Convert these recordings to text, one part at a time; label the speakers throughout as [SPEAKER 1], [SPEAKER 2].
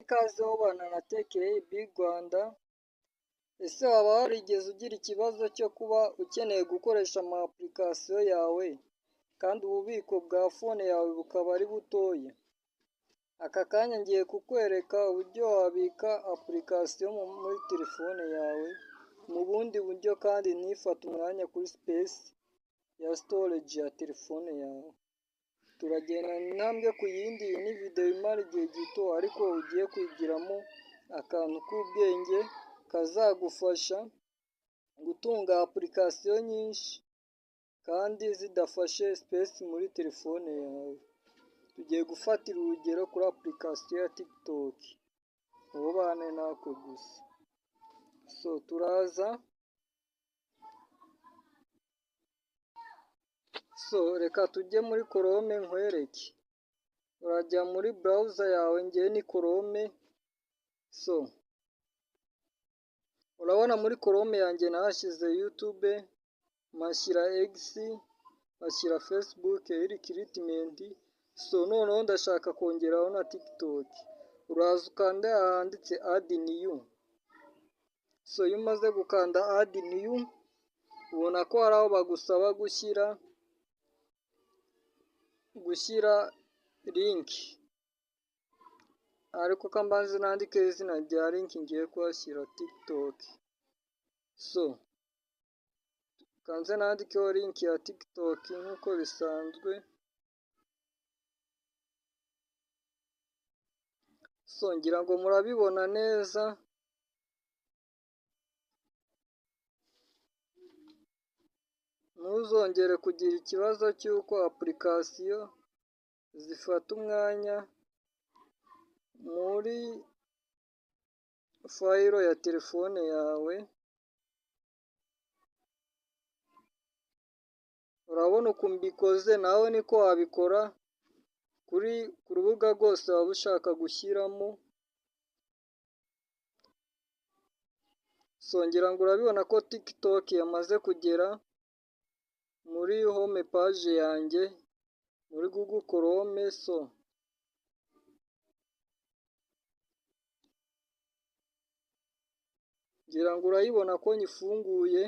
[SPEAKER 1] Ikaze ubana na Tech AB Rwanda. Ese waba warigeze ugira ikibazo cyo kuba ukeneye gukoresha ama application yawe kandi ububiko bwa phone yawe bukaba ari butoya? Aka kanya ngiye kukwereka uburyo wabika application muri telefone yawe mu bundi buryo kandi ntifate umwanya kuri space ya storage ya telefone yawe. Turagendana intambwe ku yindi. Iyi ni video imara igihe gito, ariko ugiye kwigiramo akantu k'ubwenge kazagufasha gutunga application nyinshi kandi zidafashe space muri telefone yawe. Tugiye gufatira urugero kuri application ya TikTok, ubane natwe gusa. So turaza, so reka tujye muri Chrome nkwereke. Urajya muri browser yawe, ngewe ni Chrome. So urabona muri Chrome yanjye nahashyize YouTube, mpashyira X, mpashyira Facebook recruitment. So noneho ndashaka kongeraho na TikTok. Uraza ukanda ahanditse "add new". So iyo umaze gukanda "add new", ubona ko hari aho bagusaba gushyira link, ariko ka mbanze nandike izina rya link ngiye kuhashyira, TikTok. So kanze nandikeho link ya TikTok nk'uko bisanzwe. So ngira ngo murabibona neza. Ntuzongere kugira ikibazo cy'uko application zifata umwanya muri file ya telefone yawe. Urabona uku mbikoze, nawe niko wabikora kuri ku rubuga rwose waba ushaka gushyiramo. So ngira ngo urabibona ko TikTok yamaze kugera muri home page yanjye muri Google Chrome. So ngira ngo urayibona ko nyifunguye.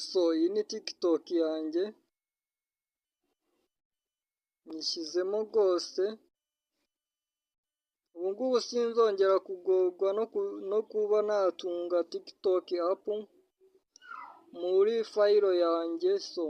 [SPEAKER 1] So iyi ni TikTok yanjye, nyishyizemo rwose. Ubu ngubu sinzongera kugorwa no kuba natunga TikTok app muri file yanjye. So